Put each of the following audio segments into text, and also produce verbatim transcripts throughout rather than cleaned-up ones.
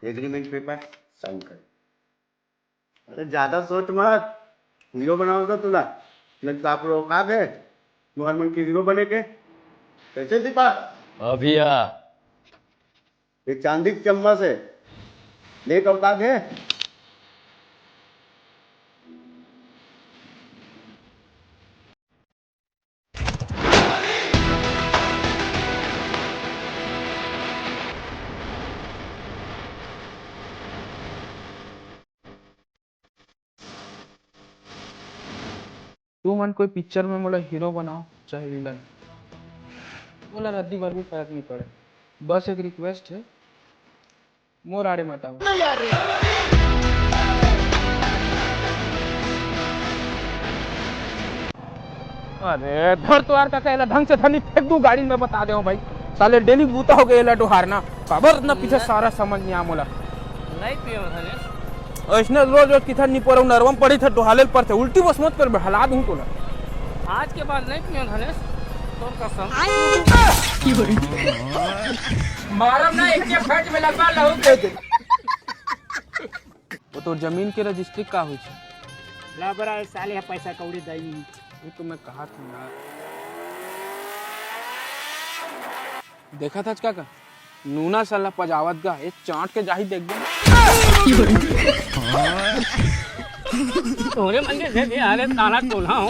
Agreement paper sign कर। अरे ज्यादा सोच मत, हीरो बनावत हे तुला। नहीं तो आप लोग औकात हे तुहर मन के हीरो बने के। कैसे दीपक? हाँ भैया। ये चांदी के चम्मच हे, देख औकात हे। तुमन कोई पिक्चर में मोला हीरो बनाओ चाहे विलन, मोला रद्दी बर भी फर्क नहीं पड़े। बस एक रिक्वेस्ट हे, मोर आड़े मत आओ। अरे धर तो यार काका, एला ढंग से धनी फेंक दूं गाड़ी में, बता दे भाई। साले डेली बूता हो गया एला डोहारना, काबर न पीछे सारा समझ नहीं आ मोला। नहीं पियो धनेश। ऐसने रोज रोज किथर निपोरऊ नरवम पड़ी थे, डोहाले ल पड़थे, उल्टी बस मत कर, हला दूं तोला। आज के बाद नहीं पियो धनेश, तोर कसम। मारम ना, एक के फट में लगवा लहू दे दे। वो तोर जमीन के रजिस्ट्री का होई छे? लबरा ए साले ह पैसा कौड़ी दई नहीं। ये तो मैं कहा था यार। देखा था काका, नूना साला पजावत गा, ये चाट के जाही देख दे। तोरे मन के से अरे ताला कोल्हा हो।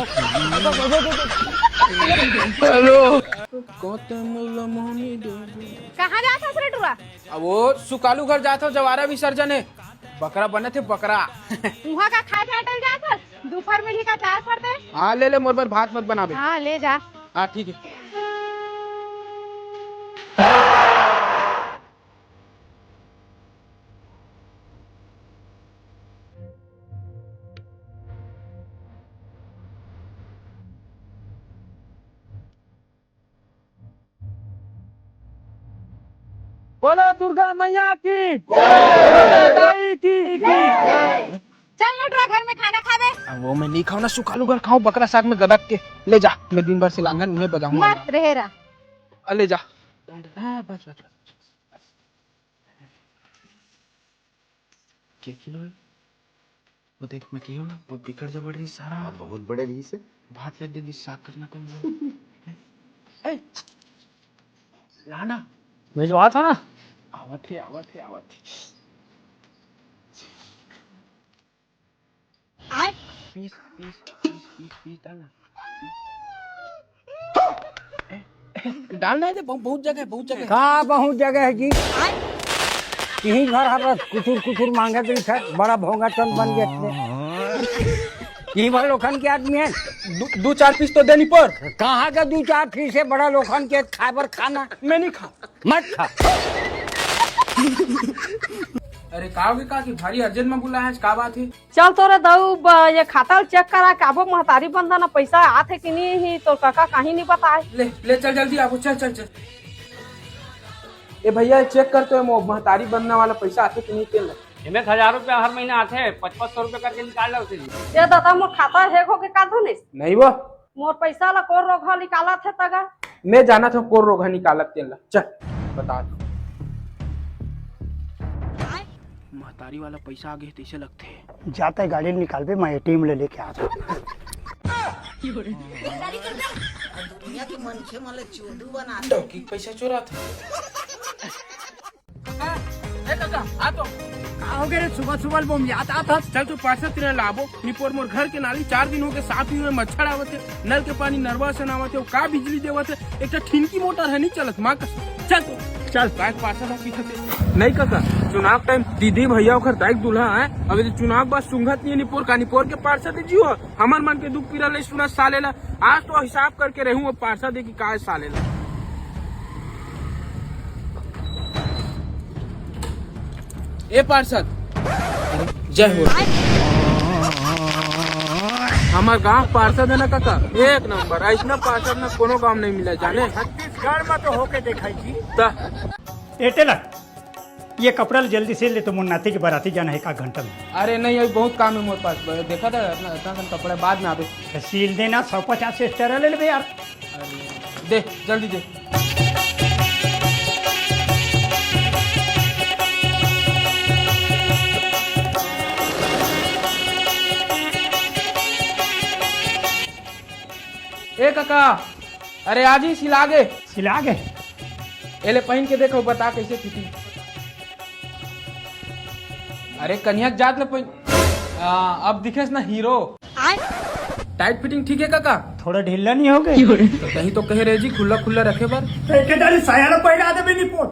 हेलो। कहाँ जात हस रे टुरा? अब वो सुकालू घर जात हो, जवारा विसर्जन है। बकरा बने थे, बकरा। उहाँ का खाए के अटल जात हस? दोपहर में ही का चार फर दे। हाँ, ले ले, मोर बर भात मत बनाबे। हाँ, ले जा। हाँ, ठीक है। बोलो दुर्गा मैया की, बोलो दाई की, की। चल नटुरा, घर में खाना खाबे। अब वो मैं नहीं खाऊं ना, सुकालू घर खाऊं, बकरा साग में गदक के। ले जा, मैं दिन भर से लांघन मुंह बजाऊंगा। मत रहे रहा। आ, ले जा। हाँ, बस, बस, बस। के किलो है? वो देख, मैं कही हूँ ना, वो बिकट जबर रही सारा। हाँ, बहुत बड़े रही से। भात ले दे दी, साग करना कौन बोल? ए, लाना। भिजवा था ना। आवत है, आवत है, आवत है। पीस, पीस, पीस, पीस, पीस डालना। ए, ए, डालना है, बहुत, बहुत जगह है, बहुत जगह है। का बहुत जगह है जी? यही घर हर कुथुर कुथुर मांगे तो इधर बड़ा भोंगा चंद बन गए थे। यही भर लोखन के आदमी है। दू, दू चार पीस तो देनी पर। कहाँ का दू चार पीस है, बड़ा लोखन के खाए बर खाना। मैं नहीं खा। मत खा। अरे का हो गया का कि भारी अर्जेंट में बुलाया है, का बात है? चल तोरे दऊ ब-, ये खाता ल चेक करा, काबो महतारी बंधन पैसा आथे कि नहीं ही, तोर काका कहीं नहीं बताए। ले, ले चल जल्दी आबो, चल, चल, चल। ए भैया, चेक कर तो मो-, महतारी बंधन वाला पैसा आथे कि नहीं तेल। एमे हजार रुपया हर महीना आथे, पच पच सौ रुपया करके निकाल ला उसे जी। ये दादा, मोर खाता हैक होके का धनेश? नहीं वो। मोर पैसा ला कोर रोगहा निकालत हे तगा। मैं जाना था कोर रोगहा निकालत तेन ला। चल, बता दो। महतारी वाला पैसा आ गए तैसे लगते। जाते गाड़ी निकालबे, मैं एटीएम ले लेके आ जाऊँ। दुनिया के मनखे मन ला चोदू बना दे। डौकी के पैसा चोरा था। काका, ए काका, आ तो। का हो गए रे, सुबह सुबह बोम याद आता। चल तो पार्सल तेरा लाबो, निपोर मोर घर के नाली चार दिन हो गए साफ ही हुए, मच्छर आवत है, नल के पानी नरवा से ना आवत है, का बिजली देवत है, एक ठा ठिनकी मोटर है नहीं चलत, माँ कसम। चल तो। चल। बाइक पार्सल हो पीछे से। नहीं काका, चुनाव टाइम दीदी भैया ओखर दाइक दूल्हा है, अबे तो चुनाव बाद सुंघत नहीं निपोर का, निपोर के पार्सल दीजिए हो, हमर मन के दुख पीड़ा ले सुना साले ला। आज तो हिसाब करके रहूं वो पार्षद है कि काय साले ला। ए पार्षद, जय हो। हमार गांव पार्षद है ना काका, एक नंबर। ऐसना पार्षद ना कोनो गांव नहीं मिला जाने। छत्तीसगढ़ में तो होके दिखाई जी। ता ए टेलर, ये कपड़ा ल जल्दी सिल ले तो मोर नाती के बराती जाना है एक आध घंटा में। अरे नहीं, अभी बहुत काम है मोर पास। देखा था अपना, इतना कन कपड़ा बाद में आवे। तो सिल देना, सौ पचास extra ले लेबे यार। अरे दे, जल्दी दे। ए कका, अरे आज ही सिला गे। सिला गे? एले पहिन के देखो, बता कैसे फिटिंग। अरे कन्हैया के जात ले पहिन, आ, अब दिखेस ना हीरो। टाइट फिटिंग ठीक है कका? थोड़ा ढीला नहीं हो गए? तो कहीं तो कहे रहे जी खुला खुला रखे बर। तो एक दारी साया ला पहिरा दे बेनी पोन।